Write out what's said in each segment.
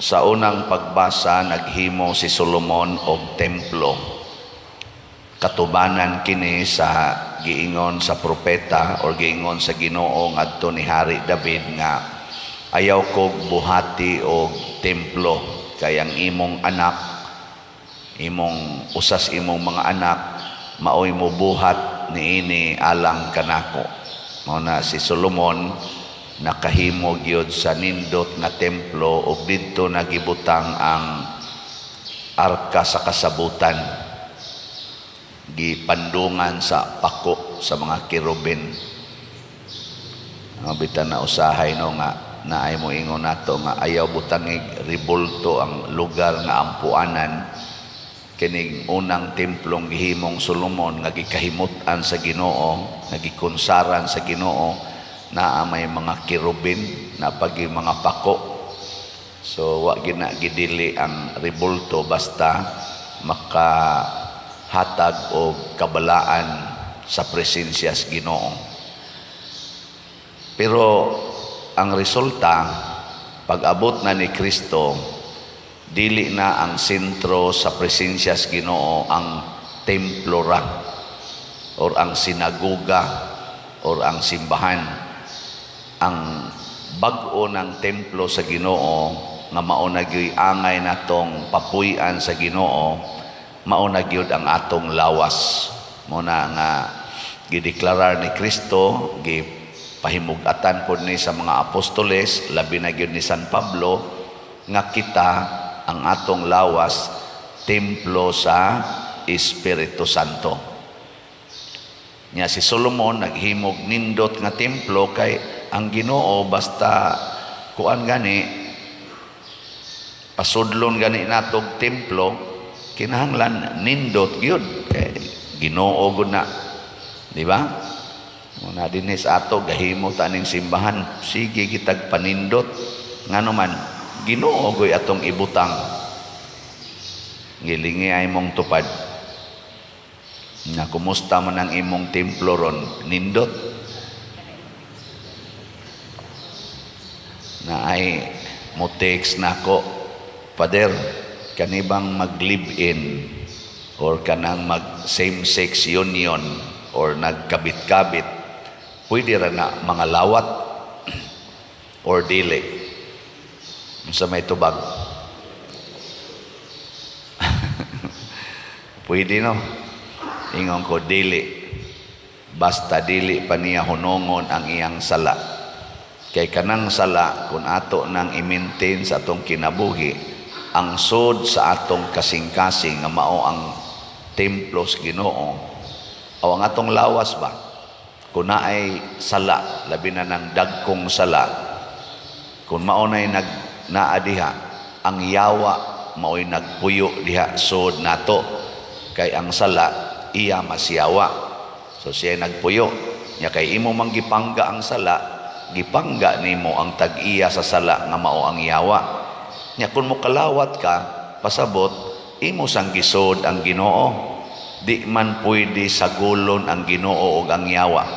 Sa unang pagbasa, naghimo si Solomon og templo. Katubanan kini sa giingon sa propeta or giingon sa Ginoo ngadto ni Hari David nga ayaw kog buhati og templo kay ang imong anak, imong usas imong mga anak, maoy mobuhat niini alang kanako. Mao na si Solomon nakahimo gyud sa nindot nga templo ug didto nagibutang ang arka sa kasabutan, gipandungan sa pako sa mga kerubin. Ang bitan na usahay, no, nga naay mo ingon nato nga ayaw butangig ribulto ang lugar nga ampuanan. Kining unang templong gihimong Solomon nga gikahimut-an sa Ginoo, nga gikonsaran sa Ginoo, naa may mga kerubin na pagi mga pako. So wa gina gidili ang ribulto basta makahatag og kabalaan sa presensya sa Ginoo. Pero ang resulta, pag-abot na ni Kristo, dili na ang sentro sa presensya sa Ginoo ang templo ra or ang sinagoga or ang simbahan. Ang bag-o ng templo sa Ginoo nga mao na gyud angay natong papuy-an sa Ginoo, mao na gyud ang atong lawas. Mao na nga gideklarar ni Kristo, gipahimug-atan pod ni sa mga apostoles, labi na gyud ni San Pablo, nga kita, ang atong lawas, templo sa Espiritu Santo. Nya si Solomon naghimog nindot nga templo kay ang Ginoo basta kuan gani, pasudlon gani natog templo, kinahanglan nindot gyud kay Ginoo gud na, di ba? Una dinhi sa ato, gahimo ta ning simbahan, sige kitag panindot, ngano man Ginoo goy atong ibutang. Gilingi ay mong tupad na kumusta man ang imong templo ron, nindot na ay mo text nako, "Father, kanibang mag live-in or kanang mag same-sex union or nagkabit-kabit, pwede ra na mga lawat or dili?" Unsa may tubag? Pwede, no? Ingon ko, dili, basta dili pa niya hunongon ang iyang sala. Kay kanang sala, kung ato nang i-maintain sa atong kinabuhi, ang sod sa atong kasing-kasing nga mao ang templo sa Ginoo o ang atong lawas ba, kung naay sala, labi na ng dagkong sala, kung mao na'y nag naa diha, ang yawa mao'y nagpuyo diha sod nato, kay ang sala iya masyawa. So siya nagpuyo nya, kay imo mang gipangga ang sala, gipangga nimo ang tag-iya sa sala nga mao ang yawa. Nya kung mo kalawat ka, pasabot imo sang gisod ang Ginoo. Di man pwede sagulon ang Ginoo ug ang yawa.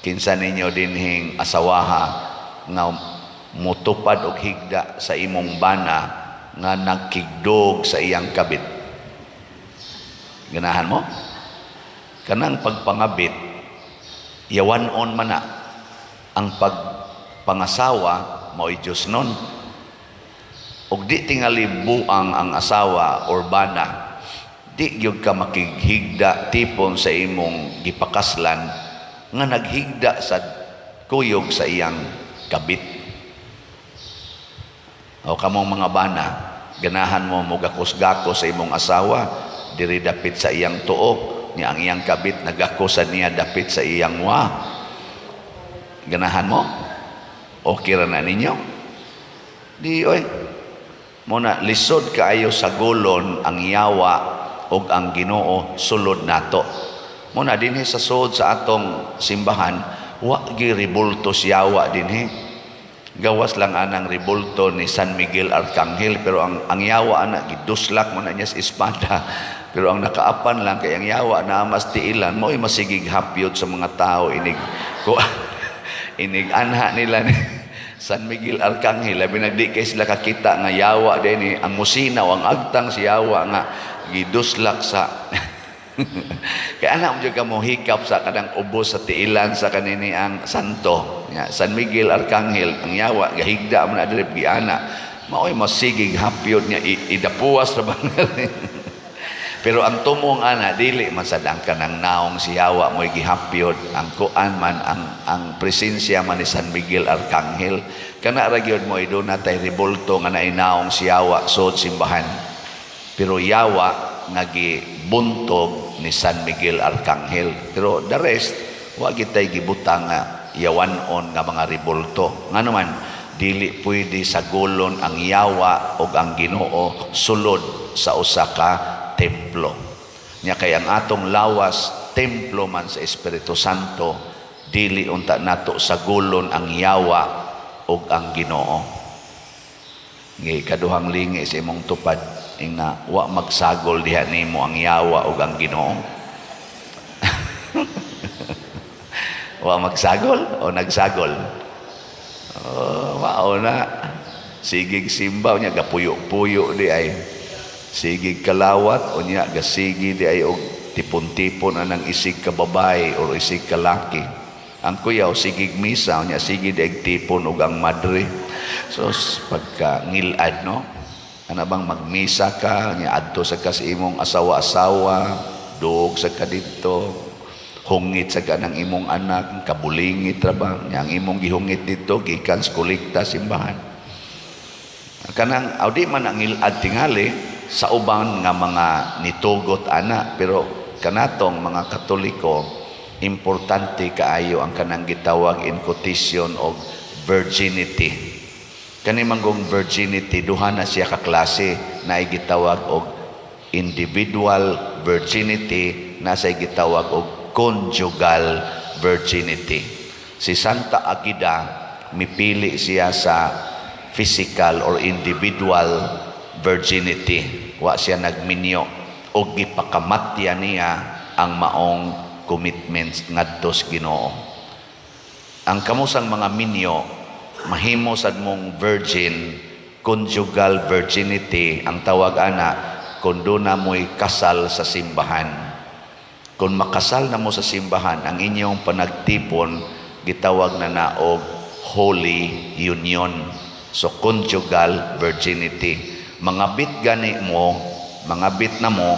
Kinsa ninyo dinhing asawaha nga mutupad og higda sa imong bana nga nagkigdog sa iyang kabit? Ganahan mo? Kanang pagpangabit, yawan-on man na. Ang pagpangasawa, mao'y Diyos nun. Ug di tingali buang ang asawa or bana, di gyud ka makighigda tipon sa imong gipakaslan nga naghigda sa kuyog sa iyang kabit. O kamong mga bana, ganahan mo mugakos-gakos sa imong asawa, diri dapit sa iyang tuok, niya ang iyang kabit nagakusan niya dapit sa iyang wa. Ganahan mo? Okay ra na ninyo? Di oy. Muna lisod kaayo sagulon ang yawa ug ang Ginoo sulod nato. Muna dinhi sa sud sa atong simbahan, wa gi ribulto yawa dinhi. Gawas lang anang ribulto ni San Miguel Arcangel, pero ang yawa ana giduslak mo na niya sa espada. Pero ang nakaapan lang kay ang yawa na mas tiilan mo'y masigig hapyod sa mga tao inig ko inig anha nila ni San Miguel Arcangel, labi nagdi kay sila kakita nga yawa din ang musina o ang agtang si yawa nga giduslak sa. Kaya anak mo ka mo hikap sa kanang ubos sa tiilan sa kanini ang santo. Ya, San Miguel Arcangel, ang yawa gahigda mo na diri giana. Maoy masigig hapyod niya idapuas ra ba. Pero ang tumong ana, dili man sad ang kanang naong si yawa mo'y gihapyod, ang kuan man, ang presensya man ni San Miguel Arcangel. Kana ra gyud mo doon natay rebulto nga nainaong si yawa sud simbahan. Pero yawa nga gibuntog ni San Miguel Arcangel. Pero the rest, wa gitay gibutang nga yawanon nga mga rebulto. Ngano man dili pwede sagolon ang yawa og ang Ginoo sulod sa usa ka templo. Nya kay ang atong lawas templo man sa Espiritu Santo, dili unta nato sagolon ang yawa ug ang Ginoo. Ngay kaduhang lingi sa imong tupad, ingna wa magsagol diha nimo ang yawa ug ang Ginoo. Wa magsagol o nagsagol? Oh, mao na. Sigig simba nya gapuyo-puyo di ay. Sigig kalawat unya gasigi di ay og tipon-tipon anang isig ka babae or isig ka laki. Ang kuyaw sigig misa unya sige di ay tipon og ang madre. So pagka ngilad, no? Ana bang magmisa ka nya adto sa ka sa imong asawa-asawa, duog sa ka didto, hungit sa ka ng imong anak, kabulingit ra ba? Nya ang imong gihungit didto gikan sa kolekta simbahan. Kanang aw di man ang ngilad tingali sa uban nga mga nitugot ana, pero kanatong mga Katoliko, importante kaayo ang kanang gitawag in quotation og virginity. Kani manggong virginity, duha na siya ka klase, na gitawag og individual virginity, na say gitawag og conjugal virginity. Si Santa Agida, mipili siya sa physical or individual virginity. Wa siya nagminyo og gipakamatya niya ang maong commitments ngadto sa Ginoo. Ang kamusang mga minyo, mahimo sad mong virgin, conjugal virginity ang tawag ana kung doon na mo'y kasal sa simbahan. Kung makasal na mo sa simbahan, ang inyong panagtipon gitawag na na og holy union. So conjugal virginity. Mga bit gani mo, mga bit na mo,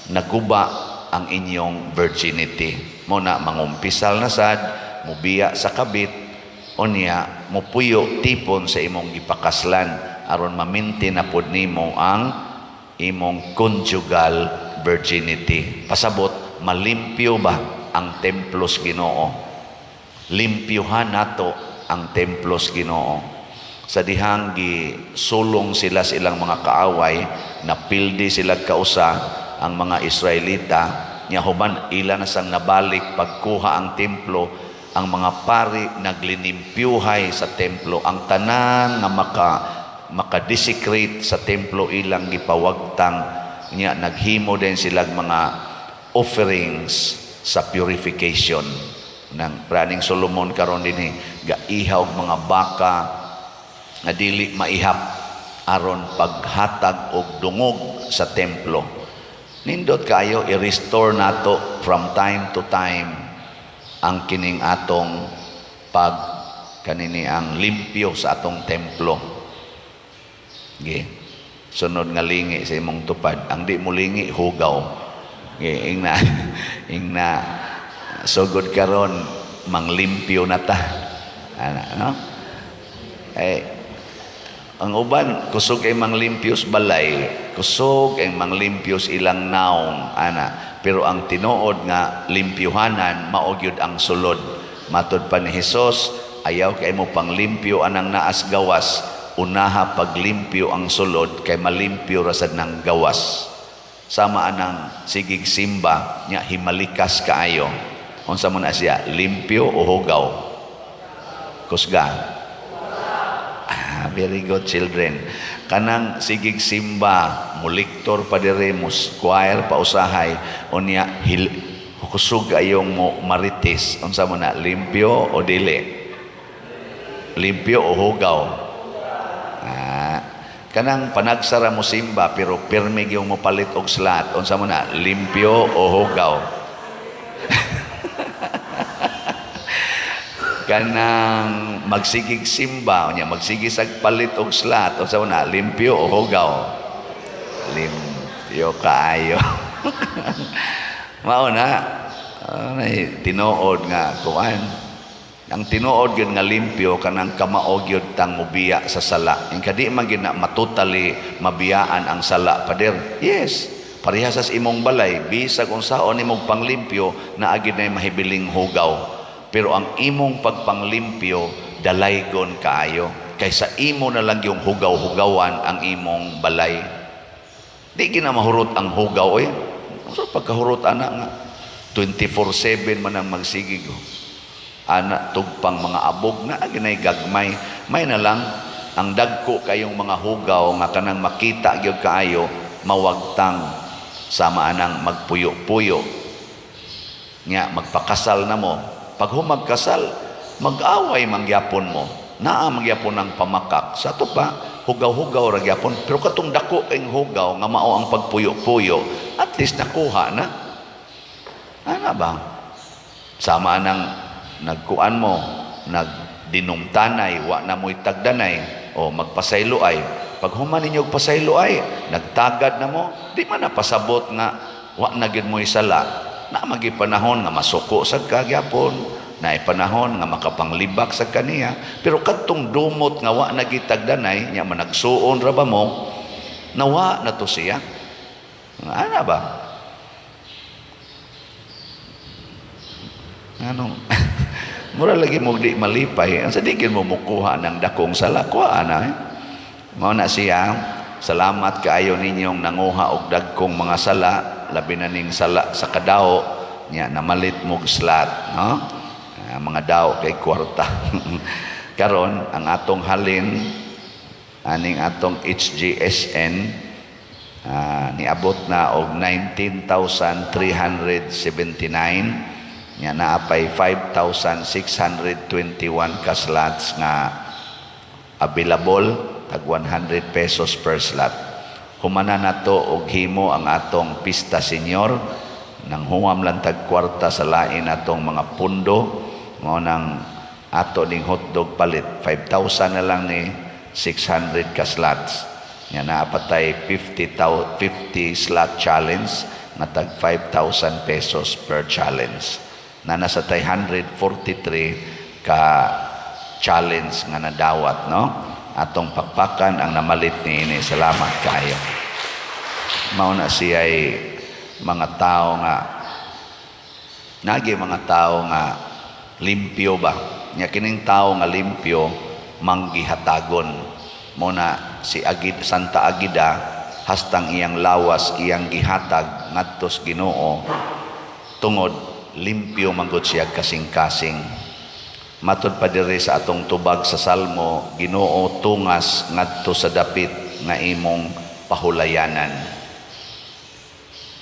naguba ang inyong virginity. Mo na mangumpisal na sad, mubiya sa kabit, unya mupuyo tipon sa imong gipakaslan aron ma-maintain na pod nimo ang imong conjugal virginity. Pasabot, malimpyo ba ang templo sa Ginoo? Limpyuhan nato ang templo sa Ginoo. Sa dihang gisulong sila sa ilang mga kaaway, napildi sila kausa ang mga Israelita, nya human ila na sang nabalik pagkuha ang templo, ang mga pari naglinimpyuhay sa templo, ang tanan nga maka-desecrate sa templo ilang gipawagtang, nya naghimo din sila mga offerings sa purification ng praning Solomon. Karon dinhi gaihaw og mga baka nga dili maihap aron paghatag og dungog sa templo. Nindot kayo i-restore nato from time to time ang kining atong pag kanini ang limpyo sa atong templo. Ge. Sunod nga lingi sa imong tupad, ang di mo lingi, hugaw. Ge, ingna ingna sugod karon manglimpyo na ta. Ana, no? Eh, ang uban kusog ay manglimpyos balay, kusog ay manglimpyos ilang naong ana, pero ang tinuod nga limpyuhanan mao gyud ang sulod. Matod pa ni Hesus, ayaw kay mo panglimpyo anang naas gawas, unaha paglimpyo ang sulod kay malimpyo ra sad nang gawas. Sama anang sigig simba nya himalikas kaayo. Unsa mo na siya, limpyo o hugaw? Kusga. Ah, very good, children. Kanang sigig simba, muliktor pa dire, mus choir pa usahay, unya hil, kusog ayong mo marites. Unsa mo na, limpyo o dili? Limpyo o hugaw? Ah, kanang panagsara mo simba pero pirmi gyud mo palit og slot, unsa man na? Limpyo o hugaw? Kanang magsigig simba unya magsige sag palit og slot, unsa man na? Limpyo o hugaw? Limpyo kaayo. Mao na ay, tinuod nga kuan. Ang tinuod gyud nga limpyo, kanang kamao gyud tang mobiya sa sala. Inka di man gyud na matotally mabiyaan ang sala, pader. Yes, parehas sa imong balay, bisag unsaon imong panglimpyo, naa gyud nay mahibiling hugaw. Pero ang imong pagpanglimpyo dalaygon kaayo kaysa imo na lang yung hugaw-hugawan ang imong balay. Di gina mahurot ang hugaw eh. So pagkahurot ana nga 24/7 man ang magsigig. Oh. Ana tugpang mga abog na ginay gagmay. May na lang ang dagko kayong mga hugaw nga kanang makita gyud kaayo mawagtang, sama anang magpuyo-puyo. Nya magpakasal na mo. Pag humagkasal, mag-away mangyapon mo. Naa mangyapon ang pamakak. Sa ato pa, hugaw-hugaw ra gyapon. Pero katong dako kayong hugaw nga mao ang pagpuyo-puyo, at least nakuha na. Ana ba? Sama nang nagkuan mo, nagdinumtanay, wa na mo'y tagdanay, o magpasaylo ay. Pag human ninyo og pasaylo ay, nagtagad na mo, di man na pasabot nga wa na gyud mo'y sala. Na magi panahon nga masuko sad ka gyapon, na panahon nga makapanglibak sa kaniya, pero kadtong dumot nga wa na gitagdanay, nya managsuon ra ba mo, nawa na to siya. Ana ba? Anong mura lagi mo di malipay ang sa di mo mukuha ng dakong sala, kuha na eh. Mao na siya, salamat kaayo ninyong nanguha og dagkong mga sala, labi na ning sala sa kadao nya namalit mog slot, no? Ah, mga dao kay kwarta. Karon ang atong halin aning atong HGSN, niabot na og 19,379 nya naapay 5,621 ka slots nga available, tag 100 pesos per slot. Humana nato og himo ang atong Pista Senior, nang huwam lang tag kwarta sa lain natong mga pundo, mao nang ato ning hotdog palit 5,000 na lang ni 600 ka slots. Nya naapatay 50 50 slot challenge nga tag 5,000 pesos per challenge, na nasa tay 143 ka challenge nga nadawat, no? Atong pakpakan ang namalit niini. Salamat kaayo. Mao na siya'y mga tao nga nagi, mga tao nga limpyo ba nya. Kining tao nga limpyo manggihatagon mo na si Agid, Santa Agida, hastang iyang lawas iyang gihatag ngadto sa Ginoo tungod limpyo manggod siya kasing-kasing. Matod pa diri sa atong tubag sa Salmo, "Ginoo, tungas ngadto sa dapit nga imong pahulayanan."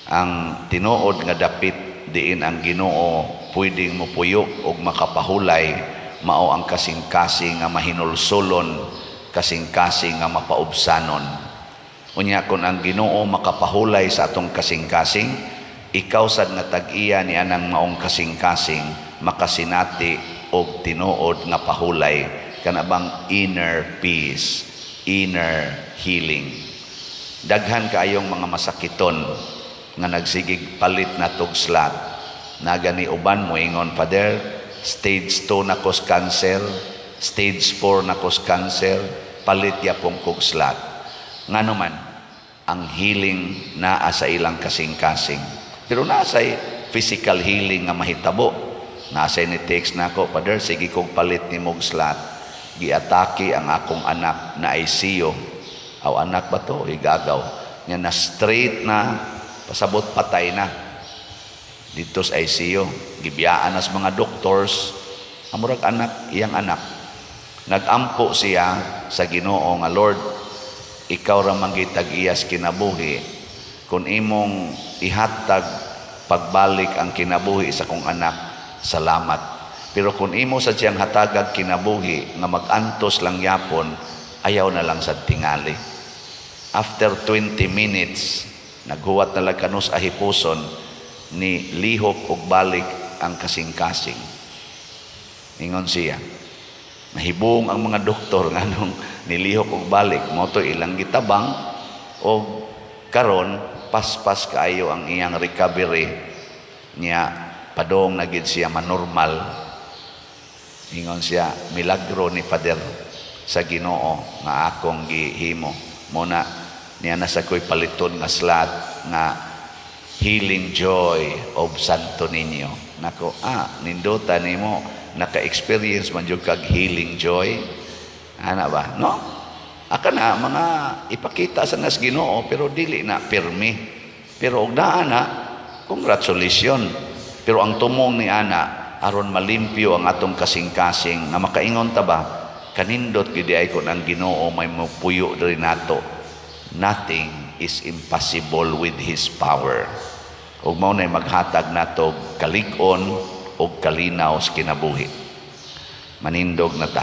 Ang tinuod nga dapit diin ang Ginoo pwedeng mopuyo og makapahulay mao ang kasing-kasing nga mahinulsulon, kasing-kasing nga mapaubsanon. Unya kon ang Ginoo makapahulay sa atong kasing-kasing, ikaw sad nga tag-iya ni anang maong kasing-kasing makasinati og tinuod nga pahulay, kana bang inner peace, inner healing. Daghan kaayong mga masakiton nga nagsigig palit na tog slot. Nagani uban mo ingon, "Father, stage 2 na kos cancer, stage 4 na kos cancer, palit yapong kog slot." Ngano man ang healing naa sa ilang kasing-kasing. Pero naa say physical healing nga mahitabo. Naa say ni text nako, "Father, sige kog palit ni mog slot. Giatake ang akong anak na ICU." Aw, anak ba to? Igagaw. Nga na straight na, pasabot patay na. Dito sa ICU. Gibiyaan nas mga doctors. Amurag anak, iyang anak. Nagampo siya sa Ginoo nga, "Lord, ikaw ra man gitag-iyas kinabuhi. Kung imong ihatag pagbalik ang kinabuhi sa kong anak, salamat." Pero kung imo sa siyang hatagag kinabuhi nga mag-antos lang yapon, ayaw na lang sa tingali. After 20 minutes, naghuwat na lang kanus ahipuson, ni lihok og balik ang kasing-kasing. Ingon siya, nahibong ang mga doktor nganong nilihok og balik. Mao to ilang gitabang og karon paspas kaayo ang iyang recovery niya, padong na gid siya manormal. Ingon siya, "Milagro ni, Father, sa Ginoo nga akong gihimo." Mo na niya nasa ko'y paliton nga slot nga "Healing Joy of Santo Niño." Nako, nindota nimo, naka-experience man jud kag healing joy. Ana ba? No? Aka na mga ipakita sa nas Ginoo, pero dili na pirmi. Pero og naa na, congratulations. Pero ang tumong ni ana aron malimpyo ang atong kasing-kasing nga makaingon ta ba, kanindot gid ay kon ang Ginoo may mopuyo diri nato. Nothing is impossible with His power. Ug mao nay maghatag nato kalig-on ug kalinaw sa kinabuhi. Manindog na ta.